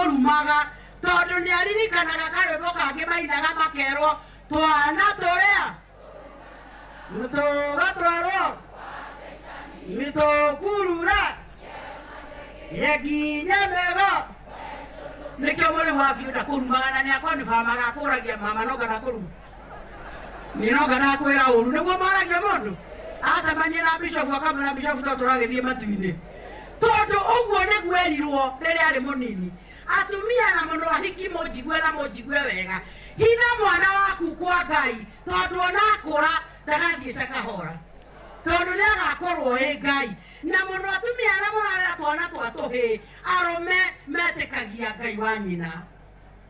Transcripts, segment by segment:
Ndakũrumaga tondũ nĩ aririkanaga karwĩmbo kangĩ mainaga makerwo twana tũrĩa tũgatwarwo nĩtũkurura nginya mego. Nĩkĩo mũrĩ wa biũ ndakũrumaga na nĩakonifamaga akũragia mama nonga ndakũruma niĩ nonga ndakwĩra ũru nĩguo moragia mũndũ acemania na bishofu akamwĩra bishofu to tũragĩthiĩ matu-inĩ tondũ ũguo nĩguo erirwo rĩrĩa arĩ mũnini. Atumia na mũno ahiki, mũnjigue na mũnjigue wega, hitha mwana waku kwa Ngai tondũ ona akũra ndagathiĩ cakahora tondũ nĩ agakorwo ĩ Ngai. Na mũno atumia arĩa mũrarera twana twa tũhĩĩ, arũme metĩkagia Ngai wa nyina.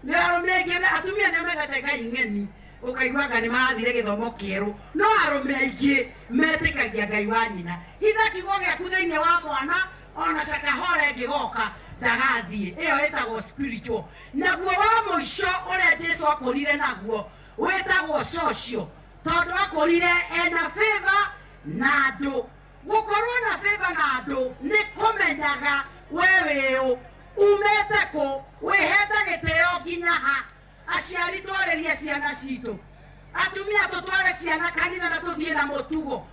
Nĩ arũme aingĩ, atumia nĩo mendete ngai ng'eni, ũkaigua anga nĩ marathire gĩthomo kĩerũ, no arũme aingĩ metĩkagia ngai wa nyina. Hitha kiugo gĩaku thĩinĩ wa mwana, ona cakahora ĩngĩgoka ndagathiĩ. Ĩyo ĩtagwo spiritual. Naguo wa mũico ũrĩa Jesu akũrire naguo wĩtagwo social, tondũ akũrire ena favor na andũ. Gũkorwo na favor na andũ nĩ kũmenyaga we wĩũ, umĩte kũ, wĩhete gĩtĩo nginya ha. Aciari, twarĩrie ciana citũ. Atumia, tũtware ciana kanitha na tũthiĩ na mũtugo.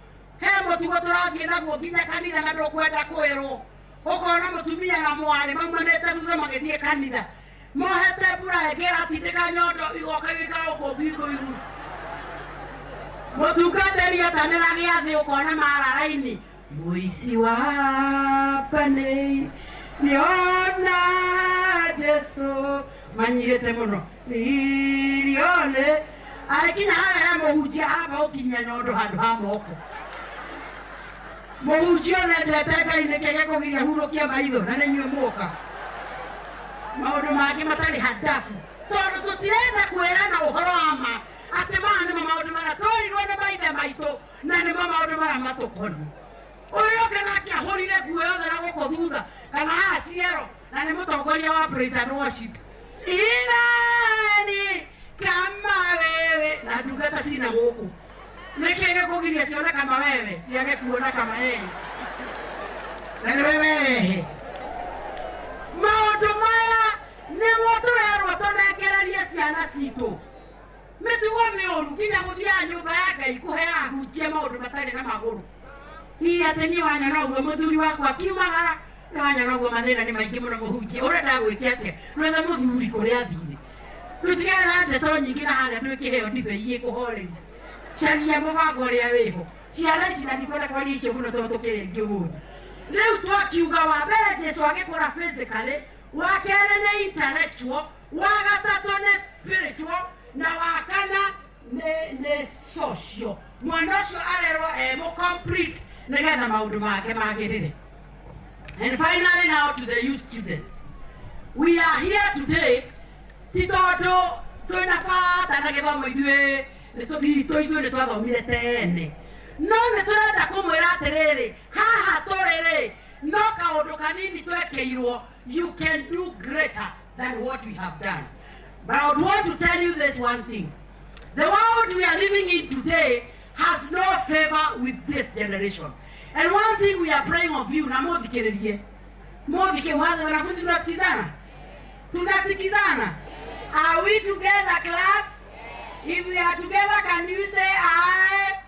He mũtugo tũrathiĩ naguo nginya kanitha na ndũkwenda kwĩrwo. Ũkona mũtumia na mwarĩ maumanĩte thutha magĩthiĩ kanitha mohete mbura ĩngĩ ĩratindĩka nyondo igoka igaikara gũkũ ngingo igũrũ. Mũtungatĩri etanĩra gĩathĩ ũkona mara raini mũici wa panei nĩona Jesu manyihĩte mũno ririone agĩkinya harĩa he mũhunjia amba gũkinyia nyondo handũ ha moko. Mũhunjia onendete Ngai nĩkĩ gĩkũgiria hurũkia maitho na nĩ inyuĩ muoka maũndũ mangĩ matarĩ handabu tondũ tũtirenda kwĩrana ũhoro wa ma atĩ maya nĩmo maũndũ marĩa twerirwo nĩ maithe maitũ na nĩmo maũndũ marĩa matũkoniĩ. Ũrĩa ũngĩ nake ahũrire nguo yothe na gũkũ thutha kana haha ciero na nĩ mũtongoria wa praise and worship inani kama wewe na ndungata cina gũkũ nĩkĩ gĩkũgiria cione kama wewe ciage kuona kama yeye na nĩwe werehe maũndũ maya nĩmo tũrerwo tũnengererie ciana citũ mĩtugo mĩũru nginya gũthiaga nyũmba ya Ngai kũheaga ahunjia maũndũ matarĩ na magũrũ. Hihi atĩ niĩ wanyona ũguo mũthuri wakwa akiumagara nĩ wanyona ũguo mathĩna nĩ maingĩ mũno mũhunjia ũrenda gwĩke atĩa rwetha mũthuri kũrĩa athire tũtigane na ndeto nyingĩ na harĩa twĩkĩheo ndibei ĩkũhoreria caria mũbango ũrĩa wĩho. Ciana ici na ndikwenda kwaria icio mũno tondũ tũkĩrĩ aingĩ ũmũthĩ. Rĩu twakiuga wa mbere Jesu agĩkũra physically, wa kerĩ nĩ intellectual, wa gatatũ nĩ spiritual na wa kana nĩ social. Mwana ũcio arerwo e mũ complete nĩgetha maũndũ make magĩrĩre. And finally, now to the youth students, we are here today ti tondũ twĩna bata na gĩthomo, ithuĩ nĩtũgitũ ithuĩ nĩ twathomire tene, no nĩ tũrenda kũmwĩra atĩrĩrĩ, haha tũrĩ rĩ no kaũndũ kanini twekĩirwo. You can do greater than what we have done. But I would want to tell you this one thing: the world we are living in today has no favor with this generation. And one thing we are praying of you, na muthikiririe muthike wathe wanafunzi, tunasikizana? Tunasikizana? Are we together, class? If we are together, can you say aye?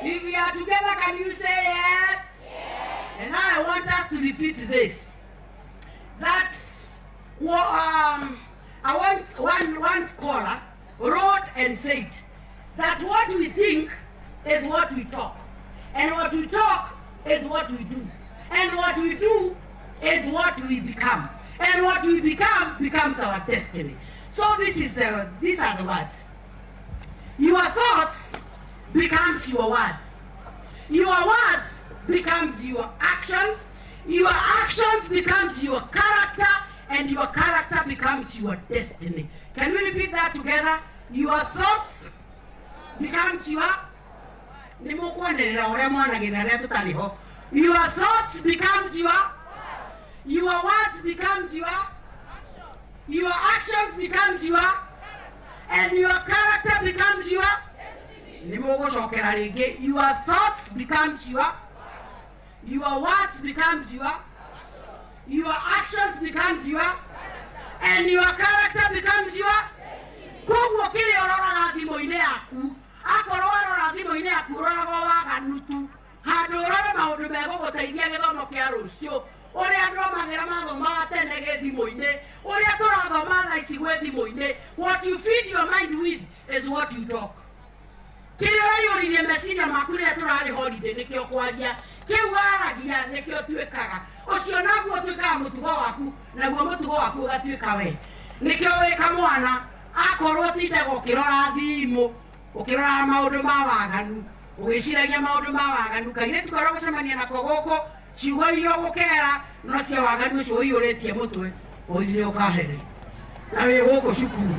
If we are together, can you say yes? And now I want us to repeat this. That I want one scholar wrote and said that what we think is what we talk, and what we talk is what we do, and what we do is what we become, and what we become becomes our destiny. So these are the words. Your thoughts becomes your words. Your words becomes your actions. Your actions becomes your character, and your character becomes your destiny. Can we repeat that together? Your thoughts becomes your nĩ mũkwanĩrĩra ũrĩa mwanagĩrĩra rĩrĩa tũtarĩ ho. Your thoughts becomes your words becomes your actions becomes your and your character becomes your nĩ mũgũcokera rĩngĩ. Your thoughts becomes your words becomes your actions becomes your And your character becomes your. Koguo kĩrĩa ũroraga thimũ-inĩ yaku, akorwo warora thimũ-inĩ yaku ũroraga o waganu tu, handũ ũrore maũndũ megũgũteithia gĩthomo kĩa rũciũ. Ũrĩa andũ a Mathĩra mathomaga tene gĩ thimũ-inĩ, ũrĩa tũrathoma thaa ici gwĩ thimũ-inĩ. What you feed your mind with is what you talk. Kĩrĩa ũraiyũririe meciria maku rĩrĩa tũrarĩ holiday nĩkĩo kwaria, kĩu waragia nĩkĩo tuĩkaga. Ũcio naguo ũtuĩkaga mũtugo waku, naguo mũtugo waku ũgatuĩka we. Nĩkĩo wĩ kamwana, akorwo ũtindaga ũkĩrora thimũ, ũkĩroraga maũndũ ma waganu, ũgĩciragia maũndũ ma waganu, kairĩtu karĩa ũgũcemania nako gũkũ, ciugo iria ũgũkera no cia waganu ũcio ũiyũrĩtie mũtwe, ũthire ũkahere. Na wĩ gũkũ cukuru.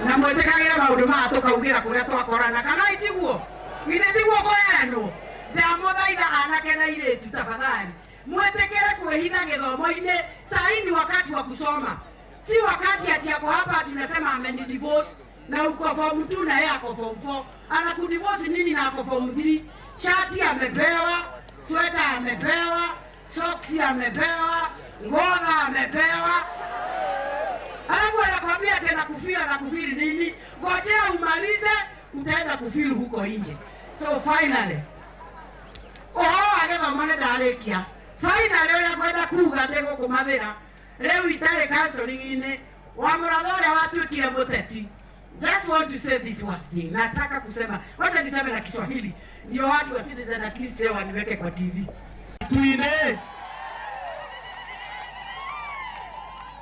Na mwĩtĩkagĩre maũndũ maya tũkaugĩra kũrĩa twakorana, kana itiguo? Githĩ tiguo kũheanwo? Ndamũthaitha anake na airĩtu, tafadhali mwĩtĩkĩre kwĩhitha gĩthomo-inĩ. Saa ni wakati wa kusoma, si wakati ati ako hapa tunasema ameni divorce na uko form 2 na yeye ako form 4. Anakudivorce nini na ako form 3? Shati amepewa, sweta amepewa, socks amepewa, ngotha amepewa, alafu anakwambia tena kufeel. Na kufeel nini? Ngojea umalize, utaenda kufeel huko nje. So finally, ũhoro wa gĩthomo nĩ ndarĩkia. Finally, ũrĩa ngwenda kuga ndĩ gũkũ Mathĩra rĩu itarĩ counseling-inĩ wa mũratha ũrĩa watuĩkire mũteti, just want to say this one thing. Nataka kusema, wacha niseme na Kiswahili ndio watu wa Citizen at least leo waniweke kwa TV. Tuine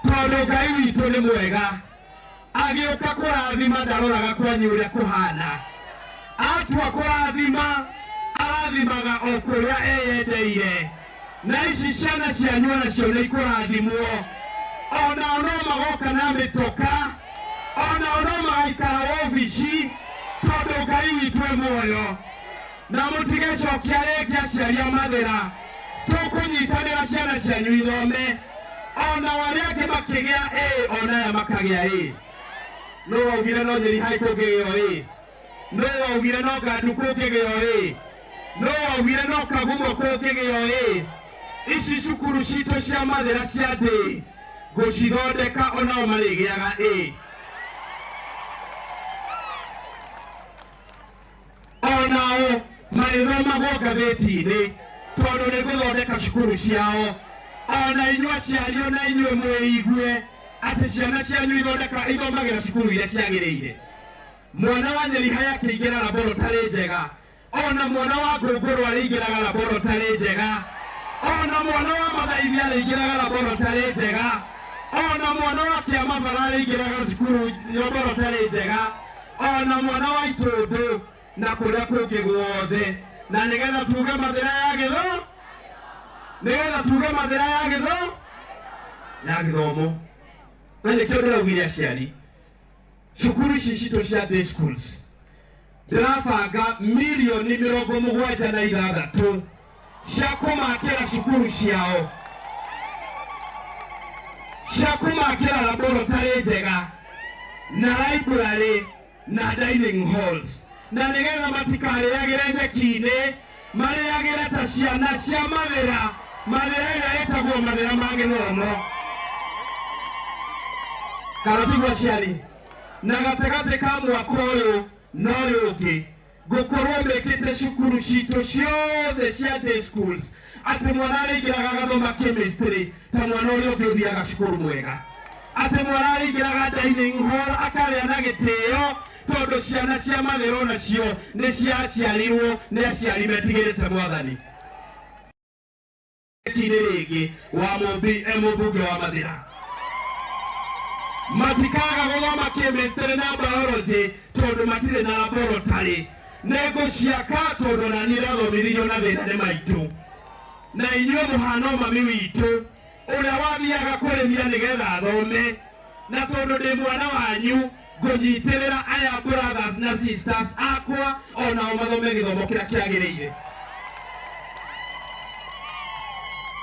tondũ Ngai witũ nĩ mwega, agĩũka kũrathima ndaroraga kwanyu ũrĩa kũhana. Atua kũrathima, arathimaga o kũrĩa eyendeire. Na ici ciana cianyu onacio nĩ ikũrathimwo, onao no magoka na mĩtoka, onao no magaikara wobici, tondũ Ngai witũ e muoyo. Na mũtigecokia rĩngĩ, aciari a Mathĩra, tũkũnyitanĩra ciana cianyu ithome, ona arĩa angĩ makĩgĩa ĩ, ona aya makagĩa ĩ. No waugire no Nyeri High kũngĩgĩo ĩ, no waugire no Ngandu kũngĩgĩo ĩ, no waugire no Kagumo kũngĩgĩo ĩ. Ici cukuru citũ cia Mathĩra cia ndĩ ngũcithondeka, onao marĩgĩaga ĩ, onao marĩthomagwo ngathĩti-inĩ, tondũ nĩ ngũthondeka cukuru ciao. Ona inyuĩ aciari, ona inyuĩ mwĩigue atĩ ciana cianyu ithondeka ithomagĩra cukuru iria ciagĩrĩire. Mwana wa Nyeri High akĩingĩra laboratory njega, ona mwana wa Ngũngũrũ arĩingĩraga laboratory njega, ona mwana wa Mathaithi arĩingĩraga laboratory njega, ona mwana wa Kĩamabara arĩingĩraga cukuru laboratory njega, ona mwana wa Itũndũ na kũrĩa kũngĩ guothe. Na nĩgetha tuge Mathĩra ya gĩtho, nĩgetha tuge Mathĩra ya gĩtho ya gĩthomo. Na nĩkĩo ndĩraugire aciari, cukuru ici citũ cia day schools ndĩrabanga mirioni 76 cia kũmakĩra cukuru ciao, cia kũmakĩra laboratory njega na library na dining halls, na nĩgetha matikarĩagĩre nyeki-inĩ, marĩagĩre ta ciana cia Mathĩra, Mathĩra ĩrĩa ĩtagwo Mathĩra ma gĩthomo. Kana tiguo, aciari? Na gatagatĩ ka mwaka ũyũ na ũyũ ũngĩ ngũkorwo mĩkĩte cukuru citũ ciothe cia day schools atĩ mwana arĩingĩraga agathoma chemistry ta mwana ũrĩa ũngĩ ũthiaga cukuru mwega, atĩ mwana arĩingĩraga dining hall akarĩa na gĩtĩo, tondũ ciana cia Mathĩra nacio nĩ ciaciarirwo nĩ aciari metigĩrĩte Mwathani. Kinĩ rĩngĩ wa Mũmbi e mũmbunge wa Mathĩra, matikaga gũthoma chemistry na biology tondũ matirĩ na laboratory. Nĩ ngũciaka, tondũ na niĩ ndathomithirio na thĩna nĩ maitũ, na inyuĩ mũhano mami witũ ũrĩa wathiaga kũrĩmia nĩgetha athome. Na tondũ ndĩ mwana wanyu, ngũnyitĩrĩra aya brothers na sisters akwa onao mathome gĩthomo kĩrĩa kĩagĩrĩire,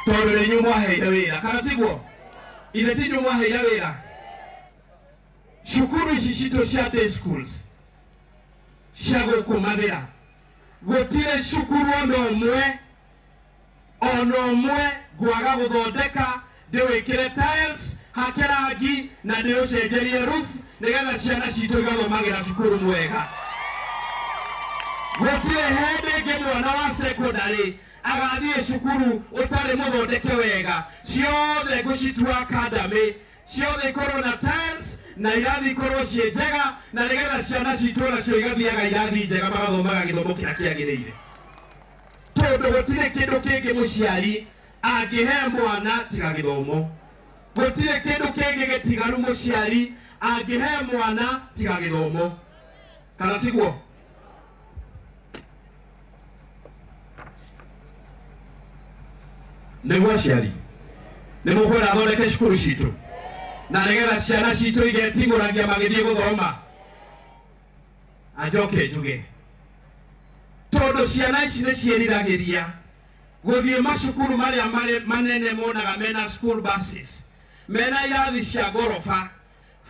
tondũ nĩ inyuĩ mwaheire wĩra. Kana tiguo? Ithe ti inyuĩ mwaheire wĩra cukuru ici citũ cia day schools cia gũkũ Mathĩra? Gũtirĩ cukuru ona ũmwe, ona ũmwe ngwaga gũthondeka ndĩwĩkĩre tiles. Hake rangi na ndĩũcenjerie roof nĩgetha ciana citũ igathomagĩra cukuru mwega. Gũtirĩ hĩndĩ ĩngĩ mwana wa secondary agathiĩ cukuru ũtarĩ mũthondeke wega. Ciothe ngũcitua academy, ciothe ikorwo na tiles na irathi ikorwo ciĩ njega, na nĩgetha ciana citũ onacio igathiaga irathi njega, magathomaga gĩthomo kĩrĩa kĩagĩrĩire. Tondũ gũtirĩ kĩndũ kĩngĩ mũciari angĩhe mwana tiga gĩthomo. Gũtirĩ kĩndũ kĩngĩ gĩtigaru mũciari angĩhe mwana tiga gĩthomo. Kana tiguo? Nĩguo aciari nĩ mũkwenda thondeke cukuru citũ na nĩgetha ciana citũ igeting'ũragia magĩthiĩ gũthoma. Anjoke njuge tondũ ciana ici nĩ ciĩriragĩria gũthiĩ macukuru marĩa marĩ manene monaga mena school buses, mena irathi cia ngoroba.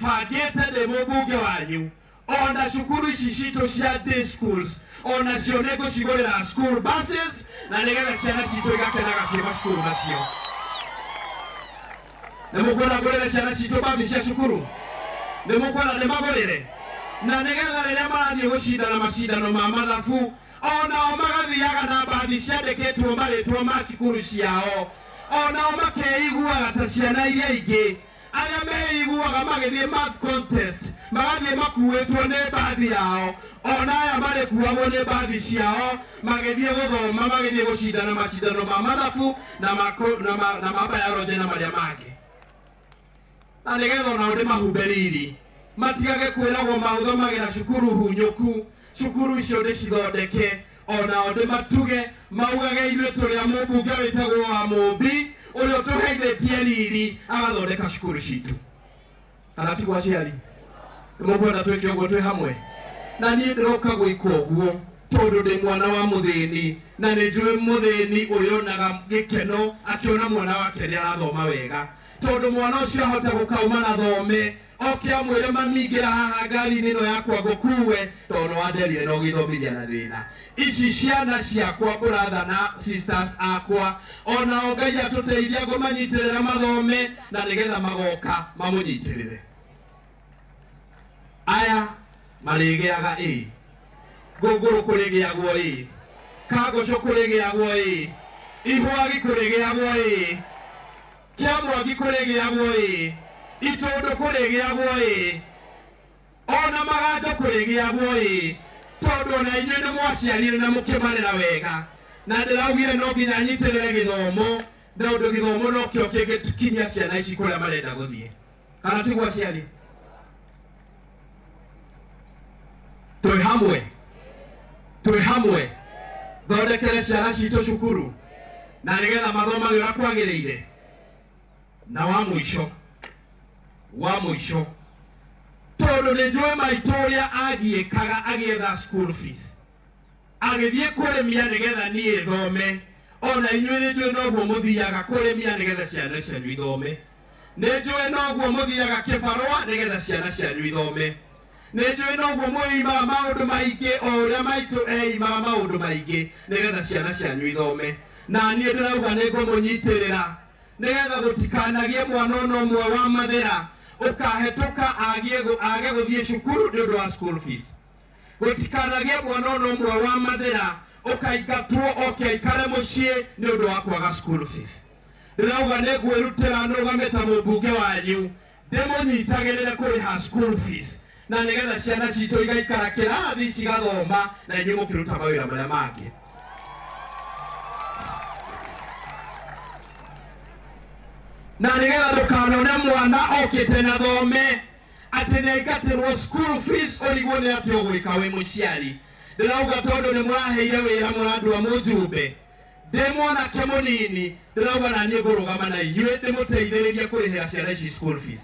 Bangĩte ndĩ mũmbunge wanyu ona cukuru ici citũ cia day schools onacio nĩ ngũcigũrĩra school buses, na nĩgetha ciana citũ igakenaga ciĩ macukuru macio. Nĩ mũkwenda ngũrĩre ciana citũ mbathi cia cukuru? Nĩ mũkwenda ndĩmagũrĩre? Na nĩgetha rĩrĩa marathiĩ gũcindana macindano ma mathabu onao magathiaga na mbathi ciandĩkĩtwo marĩtwa ma cukuru ciao, onao makeiguaga ta ciana iria ingĩ. Arĩa meiguaga magĩthiĩ math contest magathiĩ makuĩtwo nĩ mbathi yao, ona aya marĩkuagwo nĩ mbathi ciao magĩthiĩ gũthoma, magĩthiĩ gũcindana macindano ma mathabu na ma biology na marĩa mangĩ. Na nĩgetha onao ndĩmahumbe riri, matigage kwĩragwo mathomagĩra cukuru hunyũku. Cukuru icio ndĩcithondeke, onao ndĩmatuge maugage ithuĩ tũrĩ a mũmbunge wĩtagwo wa Mũmbi ũrĩa ũtũheithĩtie riri agathondeka cukuru citũ. Kana tiguo aciari? Nĩ mũkwenda twĩke ũguo twĩ hamwe? Na niĩ ndĩroka gwĩka ũguo tondũ ndĩ mwana wa mũthĩni, na nĩ njũĩ mũthĩni ũrĩa onaga gĩkeno akĩona mwana wake nĩ arathoma wega, tondũ mwana ũcio ahota gũkauma na thome oke amwĩre mami ingĩra haha ngari-inĩ ĩno yakwa ngũkue, tondũ nĩ wanderire na ũgĩthomithia na thĩna. Ici ciana ciakwa brother na sisters akwa, onao Ngai atũteithia ngũmanyitĩrĩra mathome na nĩgetha magoka mamũnyitĩrĩre. Aya marĩgĩaga ĩ, ngũngũrũ kũrĩgĩagwo ĩ, kangoco kũrĩgĩagwo ĩ, ihwagi kũrĩgĩagwo ĩ, kĩamwaki kũrĩgĩagwo ĩ, itũndũ kũrĩgĩagwo ĩ, ona maganjo kũrĩgĩagwo ĩ, tondũ ona inyuĩ nĩ mwaciarire na mũkĩmarera wega. Na ndĩraugire no nginya nyitĩrĩre gĩthomo, tondũ gĩthomo nokĩo kĩngĩkinyia ciana ici kũrĩa marenda gũthiĩ. Kana tiguo aciari? Twĩ hamwe, twĩ hamwe, thondekere ciana citũ cukuru na nĩgetha mathomage ũrĩa kwagĩrĩire. Na wa mũico, wa mũico, tondũ nĩ njũĩ maitũ ũrĩa agiĩkaga agĩetha school fees, agĩthiĩ kũrĩmia nĩgetha niĩ thome. Ona inyuĩ nĩ njũĩ noguo mũthiaga kũrĩmia nĩgetha ciana cianyu ithome. Nĩ njũĩ noguo mũthiaga kĩbarũa nĩgetha ciana cianyu ithome. Nĩ njũĩ noguo mwĩimaga maũndũ maingĩ o ũrĩa maitũ eimaga maũndũ maingĩ nĩgetha ciana cianyu ithome. Na niĩ ndĩrauga nĩ ngũmũnyitĩrĩra nĩgetha gũtikanagie mwana ona ũmwe wa Mathĩra ũkahetũka age gũthiĩ cukuru nĩ ũndũ wa school fees. Gũtikanagie mwana ona ũmwe wa Mathĩra ũkaingatwo oke aikare mũciĩ nĩ ũndũ wa kwaga school fees. Ndĩrauga nĩ ngwĩrutĩra nũgame ta mũmbunge wanyu ndĩmũnyitagĩrĩre kũrĩha school fees, na nĩgetha ciana citũ igaikara kĩrathi cigathoma na inyuĩ mũkĩruta mawĩra marĩa mangĩ. Na nĩgetha ndũkanone mwana okĩte na thome atĩ nĩ aingatĩrwo school fees ũrigwo nĩ atĩ ũgwĩka wĩ mũciari. Ndĩrauga tondũ nĩ mũraheire wĩra mũrandua mũjumbe, ndĩ mwanake mũnini, ndĩrauga na niĩ ngũrũgama na inyuĩ ndĩmũteithĩrĩrie kũrĩhĩra ciana ici school fees.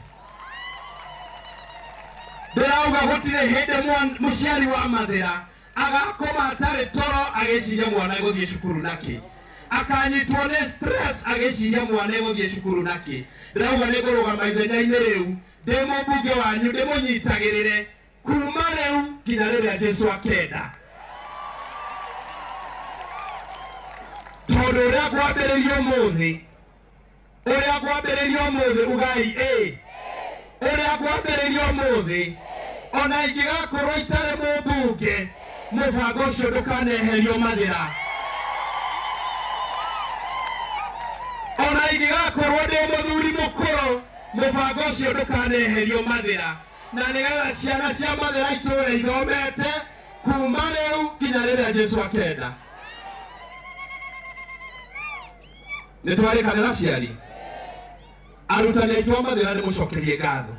Ndĩrauga gũtirĩ hĩndĩ mũciari wa Mathĩra agakoma atarĩ toro agĩciria mwana egũthiĩ cukuru nakĩ, akanyitwo nĩ stress agĩciria mwana egũthiĩ cukuru nakĩ. Ndĩrauga nĩ ngũrũgama ithenya-inĩ rĩu ndĩ mũmbunge wanyu ndĩmũnyitagĩrĩre kuma rĩu nginya rĩrĩa Jesũ akenda. Tondũ ũrĩa ngwambĩrĩria ũmũthĩ, Ũrĩa ngwambĩrĩria ũmũthĩ, ugai ĩ. Ũrĩa ngwambĩrĩria ũmũthĩ, ona ingĩgakorwo itarĩ mũmbunge, mũbango ũcio ndũkaneherio Mathĩra. Ona ingĩgakorwo ndĩ mũthuri mũkũrũ, mũbango ũcio ndũkaneherio Mathĩra, na nĩgetha ciana cia Mathĩra itũũre ithomete kuma rĩu nginya rĩrĩa Jesu akenda. Nĩ twarĩkanĩra, aciari, arutani aitũ a Mathĩra, nĩ mũcokerie ngatho.